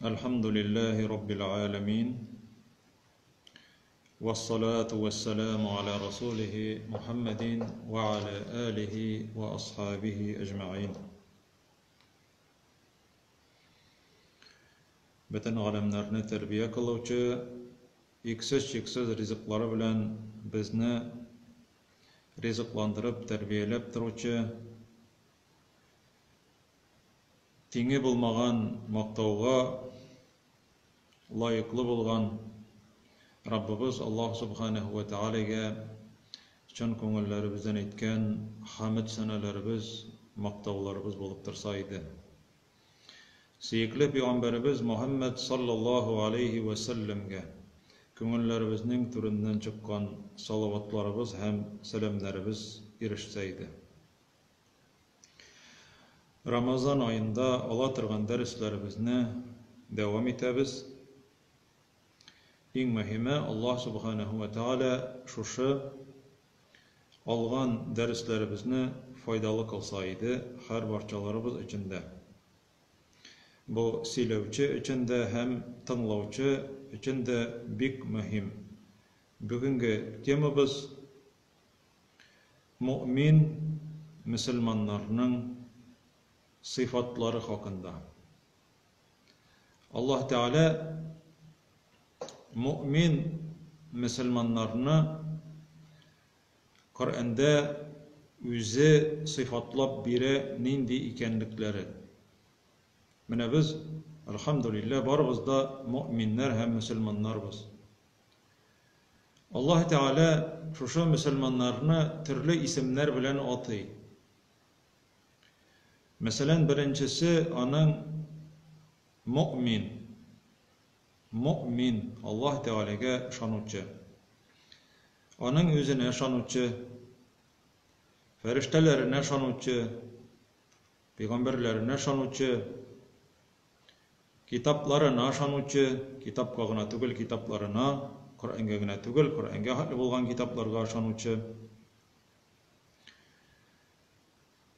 الحمد لله رب العالمين والصلاة والسلام على رسوله محمد وعلى آله وأصحابه أجمعين. Бөтен галәмнәрне тәрбия кылучы, иксез-чиксез ризыклары белән безне ризыкландырып, тәрбияләп торучы, тиңе булмаган мактауга лаеклы булган Раббыбыз Аллаһ Субханәһү вә Тәгаләгә чын күңелләребездән әйткән хәмед-сәналәребез, мактауларыбыз булып торса иде. Сөекле пәйгамбәребез Мөхәммәд саллаллаһу алейһи вә сәлләмгә күңелләребезнең түреннән чыккан салаватларыбыз һәм сәламнәребез ирешсә иде. Рамазан аенда ала торган дәресләребезне дәвам итәбез. Иң мөһиме, Аллаһ Субханәһү вә Тәгалә шушы алган дәресләребезне файдалы кылса иде һәрбарчаларыбыз өчен дә. Бу сөйләүче өчен дә һәм тыңлаучы өчен дә бик мөһим. Бүгенге темабыз, мөэмин мөселманнарның сыйфатлары хакында. Аллаһ Тәгалә мөэмин мөселманнарны Коръәндә үзе сыйфатлап бирә нинди икәнлекләрен. Менә без, әлхәмдүлилләһ, барыбыз да мөэминнәр һәм мөселманнарбыз. Аллаһ Тәгалә шушы мөселманнарны төрле исемнәр белән атый. Мәсәлән, беренчесе аның мөэмин. Мөэмин, Аллаһ Тәгаләгә ышанучы. Аның үзенә ышанучы, фәрештәләренә ышанучы, пәйгамбәрләренә ышанучы, китапларына ышанучы, китапка гына түгел, китапларына, Коръәнгә генә түгел, Коръәнгә хәтле булган китапларга ышанучы,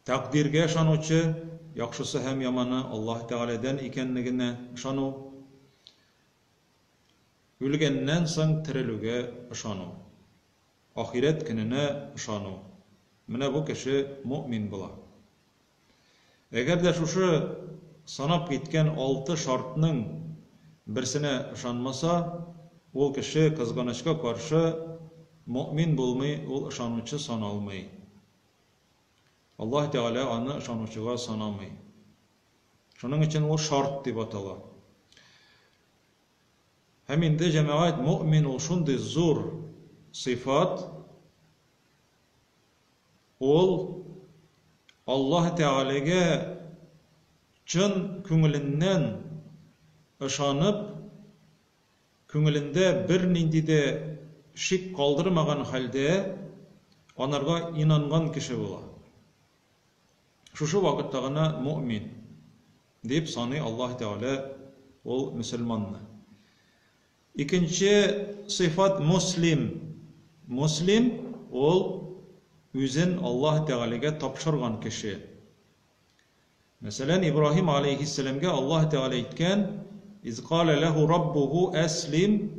Тәкъдиргә ышанучы, яхшысы һәм яманы Аллаһ Тәгаләдән икәнлегенә ышану, үлгәннән соң терелүгә ышану, ахирәт көненә ышану, менә бу кеше мөэмин була. Әгәр дә шушы санап киткән алты шартның берсенә ышанмаса, ул кеше, кызганычка каршы, мөэмин булмый, ул ышанучы саналмый. Аллаһ Тәгалә аны ышанучыга санамый. Шуның өчен ул шарт дип атала. Һәм инде, җәмәгать, мөэмин ул шундый зур сыйфат, ул Аллаһ Тәгаләгә чын күңеленнән ышанып, Күңелендә бернинди дә шик калдырмаган хәлдә анарга инанган кеше була. Шушы вакытта гына мөэмин дип саный Аллаһ Тәгалә ул мөселманны. Икенче сыйфат мөслим. Мөслим ул үзен Аллаһ Тәгаләгә тапшырган кеше. Мәсәлән, Ибраһим аләйһиссәламгә Аллаһ Тәгалә әйткән, Из калә ләһу раббуху әслим,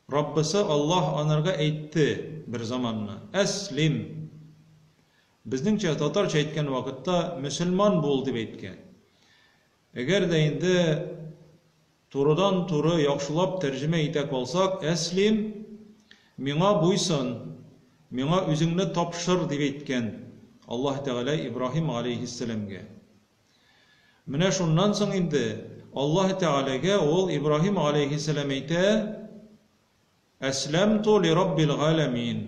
Раббысы Аллаһ анарга әйтте бер заманны, Әслим. Безнеңчә, татарча әйткән вакытта, мөселман бул дип әйткән. Әгәр дә инде Турыдан-туры яхшылап тәрҗемә итә калсак, Әслим, миңа буйсын, миңа үзеңне тапшыр, дип әйткән Аллаһ Тәгалә Ибраһим галәйһиссәламгә. Менә шуннан соң инде Аллаһ Тәгаләгә ул Ибраһим галәйһиссәлам әйтә, Әсләмту ли раббил галәмин,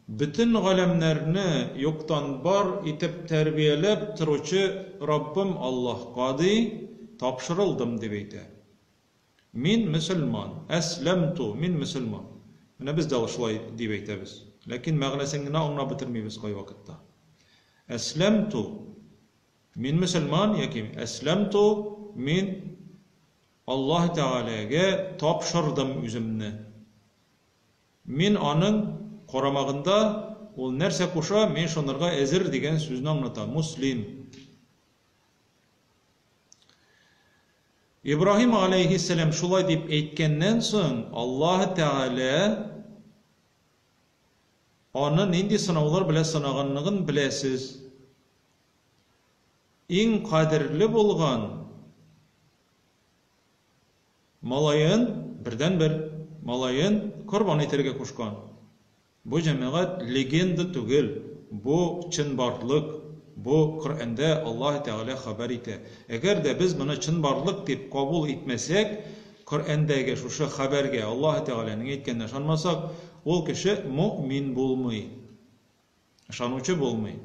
бөтен галәмнәрне юктан бар итеп тәрбияләп торучы Раббым Аллаһка, ди, тапшырылдым, дип әйтә. Мин мөселман. Әсләмту, мин мөселман. Менә без дә шулай дип әйтәбез. Ләкин мәгънәсен генә аңлап бетермибез кайвакытта. Әсләмту, мин мөселман яки әсләмту, мин Аллаһ Тәгаләгә тапшырдым үземне. Мин Аның карамагында, Ул нәрсә куша, мин шунырга әзер дигән сүзне аңлата. Муслим. Ибраһим галәйһиссәлам шулай дип әйткәннән соң, Аллаһы Тәгалә аны нинди сынаулар белән сынаганлыгын беләсез. Иң кадерле булган малаен, бердәнбер малаен корбан итәргә кушкан. Бу, җәмәгать, легенда түгел, бу, чынбарлык, бу Коръәндә Аллаһы Тәгалә хәбәр итә. Әгәр дә без моны чынбарлык дип кабул итмәсәк, Коръәндәге шушы хәбәргә, Аллаһы Тәгаләнең әйткәненә ышанмасак, ул кеше мөэмин булмый, ышанучы булмый,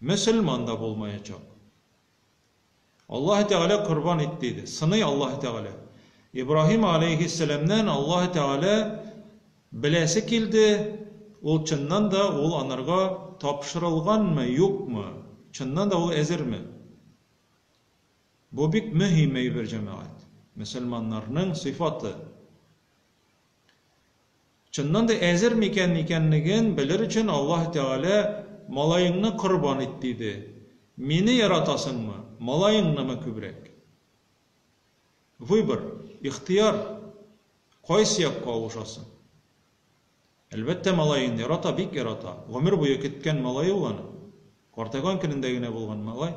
мөселман да булмаячак. Аллаһы Тәгалә корбан ит диде. Сыный Аллаһы Тәгалә. Ибраһим аләйһиссәламнән Аллаһы Тәгалә беләсе килде, ул чыннан да ул анарга тапшырылганмы, юкмы? Чыннан да ул әзерме? Бу бик мөһим әйбер, җәмәгать. Мөселманнарның сыйфаты. Чыннан да әзер микән икәнлеген белер өчен Аллаһ Тәгалә малаеңны корбан ит диде. Мине яратасыңмы, малаеңнымы күбрәк? Выбор, ихтыяр, кайсы якка авышасың? Әлбәттә, малаен ярата, бик ярата. Гомер буе көткән малае ул аның. Картайган көнендә генә булган малай.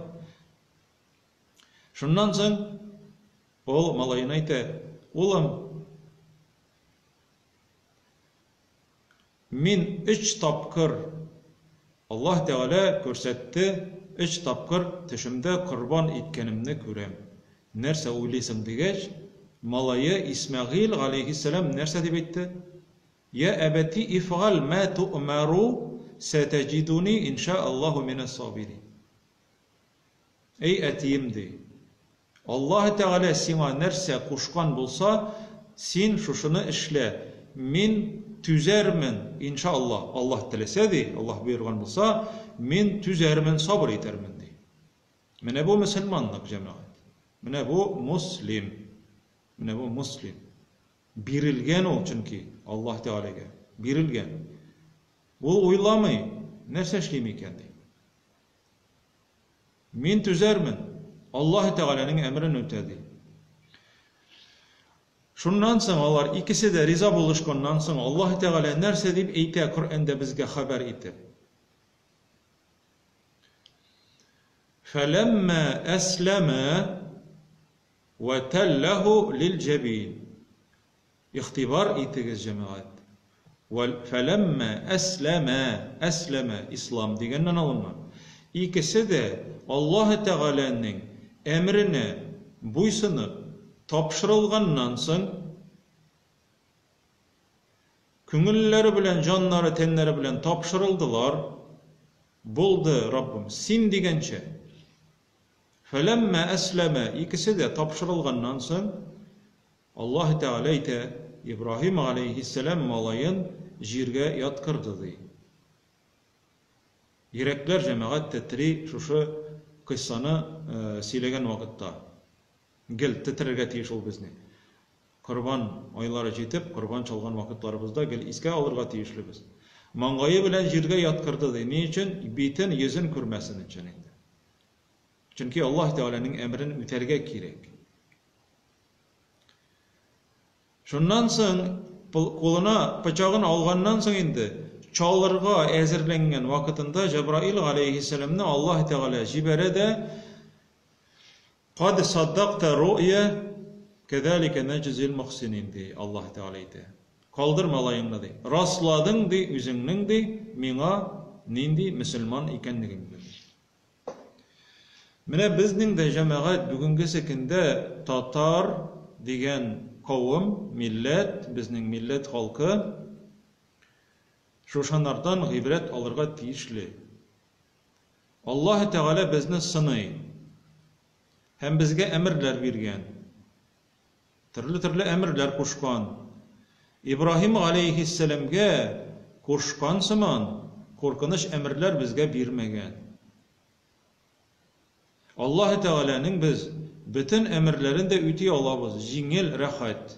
Шуннан соң ул малаена әйтә, Улым, Мин өч тапкыр, Аллаһ Тәгалә күрсәтте, өч тапкыр төшемдә корбан иткәнемне күрәм. Нәрсә уйлыйсың дигәч, малае Исмәгыйль галәйһиссәлам нәрсә дип әйтте? Йә әбәти ифгаль мә ту'мәру сәтәҗидуни иншә Аллаһу минәс-сабирин. Әй әтием, ди, Аллаһы Тәгалә сиңа нәрсә кушкан булса, син шушыны эшлә, мин түзәрмен, инша Аллаһ, Аллаһ теләсә, ди, Аллаһ боерган булса, мин түзәрмен, сабыр итәрмен, ди. Менә бу мөселманлык, җәмәгать. Менә бу муслим. Менә бу муслим. Бирелгән ул чөнки Аллаһ Тәгаләгә. Бирелгән. Ул уйламый, нәрсә эшлим икән, ди. Мин түзәрмен, Аллаһы Тәгаләнең әмерен үтә, ди. Шуннан соң алар икесе дә риза булышканнан соң Аллаһы Тәгалә нәрсә дип әйтә Коръәндә безгә хәбәр итеп? Фәләммә әсләмә вә тәлләһу лил-җәбин. Игътибар итегез, җәмәгать! Вә фәләммә әсләмә, әсләмә, ислам дигәннән алынган. Икесе дә Аллаһы Тәгаләнең әмеренә буйсынып, тапшырылганнан соң, күңелләре белән, җаннары, тәннәре белән тапшырылдылар, Булды, Раббым, Син дигәнчә! Фәләммә әсләмә, икесе дә тапшырылганнан соң, Аллаһы Тәгалә әйтә, Ибраһим галәйһиссәлам малаен җиргә яткырды, ди. Йөрәкләр, җәмәгать, тетри шушы кыйссаны сөйләгән вакытта. Гел тетрәргә тиеш ул безне. Корбан айлары җитеп, корбан чалган вакытларыбызда гел искә алырга тиешлебез. Маңгае белән җиргә яткырды, ди. Ни өчен? Битен, йөзен күрмәсен өчен инде. Чөнки Аллаһ Тәгаләнең әмерен үтәргә кирәк. Шуннан соң кулына пычагын алганнан соң инде чалырга әзерләнгән вакытында Җәбраил галәйһиссәламне Аллаһ Тәгалә җибәрә дә Кад саддакта ру'я кәзалика нәҗзил мөхсинин ди Аллаһ Тәгалә әйтә. Калдыр малаеңны ди. Расладың ди үзеңнең ди миңа нинди мөселман икәнлегеңне ди. Менә безнең дә җәмәгать бүгенгесе көндә татар дигән кавым, милләт, безнең милләт халкы шушанардан гыйбрәт алырга тиешле. Аллаһы Тәгалә безне сыный һәм безгә әмерләр биргән. Төрле-төрле әмерләр кушкан. Ибраһим галәйһиссәламгә кушкан сыман куркыныч әмерләр безгә бирмәгән. Аллаһы Тәгаләнең без бөтен әмерләрен дә үти алабыз, җиңел, рәхәт.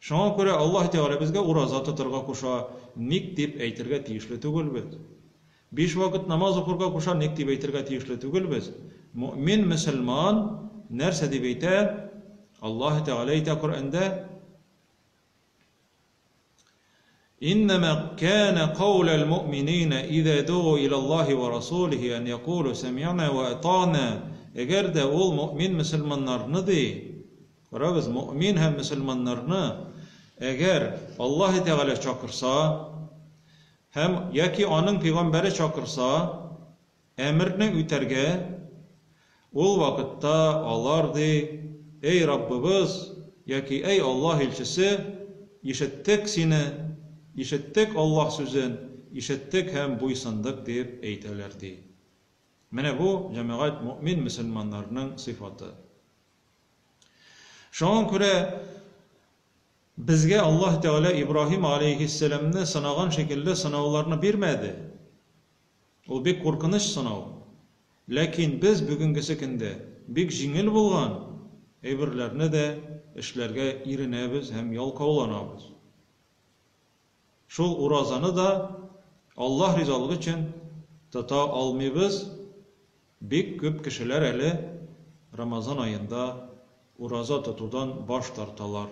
Шуңа күрә Аллаһ Тәгалә безгә ураза тотарга куша, ник дип әйтергә тиешле түгелбез. Биш вакыт намаз укырга куша, ник дип әйтергә тиешле түгелбез. Мөэмин мөселман нәрсә дип әйтә? Аллаһ Тәгалә әйтә Коръәндә, Иннәмә кәнә кауләл муъмининә изә дугу иләллаһи вә расулихи ән якулу сәмигънә вә атагънә. Әгәр дә ул мөэмин мөселманнарны ди, карагыз, мөэмин һәм мөселманнарны, әгәр Аллаһы Тәгалә чакырса һәм яки аның пигамбәре чакырса, Әмерне үтәргә, ул вакытта алар, ди, Әй Раббыбыз, яки Әй Аллаһ илчесе, ишеттек сине, ишеттек Аллаһ сүзен, ишеттек һәм буйсындык, дип әйтәләр, ди. Менә бу, җәмәгать, мөэмин мөселманнарның сыйфаты. Шуңа күрә безгә Аллаһ Тәгалә Ибраһим галәйһиссәламне сынаган шикелле сынауларны бирмәде. Ул бик куркыныч сынау. Ләкин без бүгенгесе көндә бик җиңел булган әйберләрне дә эшләргә иренәбез һәм ялкауланабыз. Шул уразаны да Аллаһ ризалыгы өчен тота алмыйбыз, бик күп кешеләр әле Рамазан аенда ураза тотудан баш тарталар.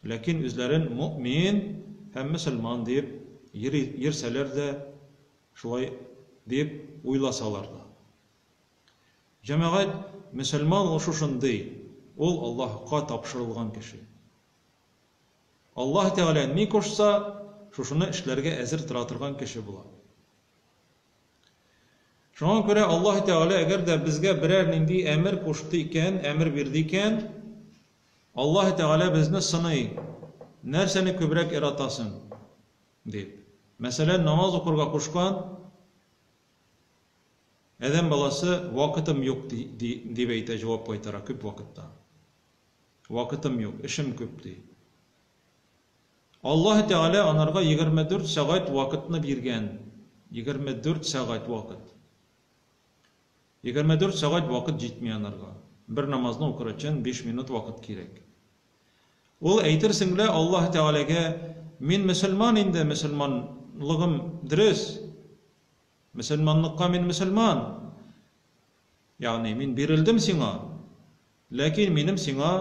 Ләкин үзләрен мөэмин һәм мөселман дип йөрсәләр дә, шулай дип уйласалар да. Җәмәгать, мөселман ул шушындый, ул Аллаһка тапшырылган кеше. Аллаһ Тәгалә ни кушса, шушыны эшләргә әзер тора торган кеше була. Шуңа күрә Аллаһ Тәгалә әгәр дә безгә берәр нинди әмер кушты икән, әмер бирде икән, Аллаһ Тәгалә безне сыный, нәрсәне күбрәк яратасың, дип. Мәсәлән, намаз укырга кушкан, адәм баласы вакытым юк ди, ди, дип әйтә, җавап кайтара күп вакытта. Вакытым юк, эшем күп ди. Аллаһ Тәгалә анарга 24 сәгать вакытны биргән. 24 сәгать вакыт. 24 сәгать вакыт җитми анарга. Бер намазны укыр өчен 5 минут вакыт кирәк. Ул әйтерсең лә Аллаһ Тәгаләгә, Мин мөселман инде, мөселманлыгым дөрес. Мөселманлыкка мин мөселман. Ягъни мин бирелдем сиңа. Ләкин минем сиңа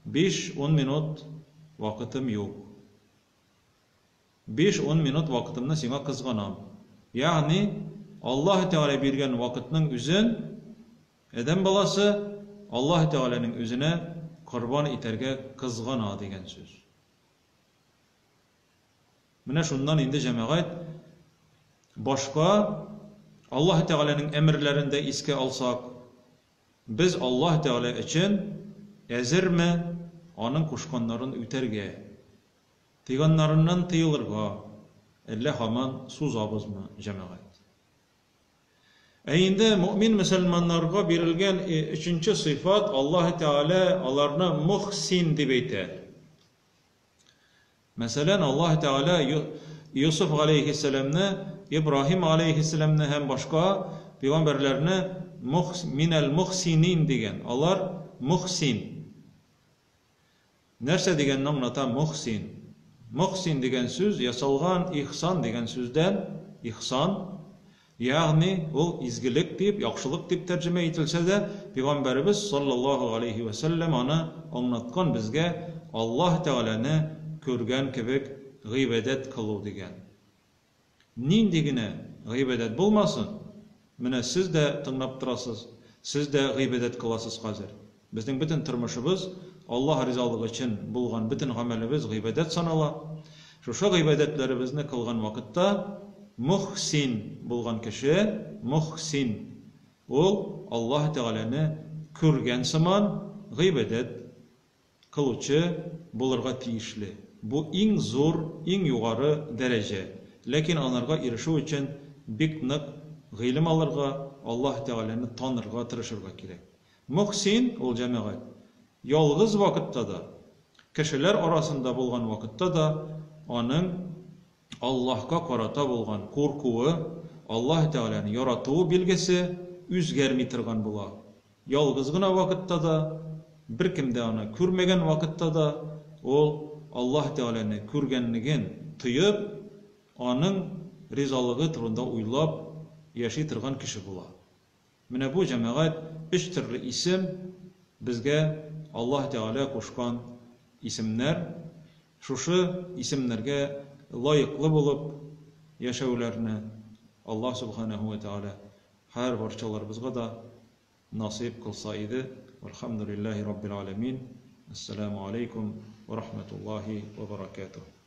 5-10 минут вакытым юк. Биш-ун минут вакытымны сиңа кызганам. Ягъни, Аллаһ Тәгалә биргән вакытның үзен адәм баласы Аллаһ Тәгаләнең үзенә корбан итәргә кызгана дигән сүз. Менә шуннан инде, җәмәгать, башка Аллаһ Тәгаләнең әмерләрен дә искә алсак, без Аллаһ Тәгалә өчен әзерме аның кушканнарын үтәргә? Тыйганнарыннан тыелырга, әллә һаман сузабызмы, җәмәгать? Ә инде мөэмин мөселманнарга бирелгән өченче сыйфат, Аллаһы Тәгалә аларны мөхсин дип әйтә. Мәсәлән, Аллаһы Тәгалә Йосыф галәйһиссәламне, Ибраһим галәйһиссәламне һәм башка пәйгамбәрләрне минәл мөхсинин дигән. Алар мөхсин. Нәрсә дигәнне аңлата мөхсин? Мөхсин дигән сүз ясалган ихсан дигән сүздән, ихсан, ягъни ул изгелек дип, яхшылык дип тәрҗемә ителсә дә, Пәйгамбәребез саллаллаһу галәйһи вә сәлләм аны аңлаткан безгә Аллаһ Тәгаләне күргән кебек гыйбадәт кылу дигән. Нинди генә гыйбадәт булмасын, менә сез дә тыңлап торасыз, сез дә гыйбадәт кыласыз хәзер. Безнең бөтен тормышыбыз Аллаһ ризалыгы өчен булган бөтен гамәлебез гыйбадәт санала. Шушы гыйбадәтләребезне кылган вакытта мөхсин булган кеше, мөхсин, ул Аллаһ Тәгаләне күргән сыман гыйбадәт кылучы булырга тиешле. Бу иң зур, иң югары дәрәҗә. Ләкин анарга ирешү өчен бик нык гыйлем алырга, Аллаһ Тәгаләне танырга тырышырга кирәк. Мөхсин ул, җәмәгать, ялгыз вакытта да, кешеләр арасында булган вакытта да аның Аллаһка карата булган куркуы, Аллаһ Тәгаләне яратуы билгесе үзгәрми торган була. Ялгыз гына вакытта да, беркем дә аны күрмәгән вакытта да ул Аллаһ Тәгаләне күргәнлеген тоеп, аның ризалыгы турында уйлап яши торган кеше була. Менә бу, җәмәгать, өч төрле исем. безгә Аллаһ Тәгалә кушкан исемнәр, шушы исемнәргә лаеклы булып яшәүләрне Аллаһ Сүбхәнәһү вә Тәгалә һәр барчаларыбызга да насыйп кылса иде. Вәлхәмдүлилләһи Раббил галәмин. Әссәламү аләйкүм вә рахмәтуллаһи вә бәрәкәтүһ.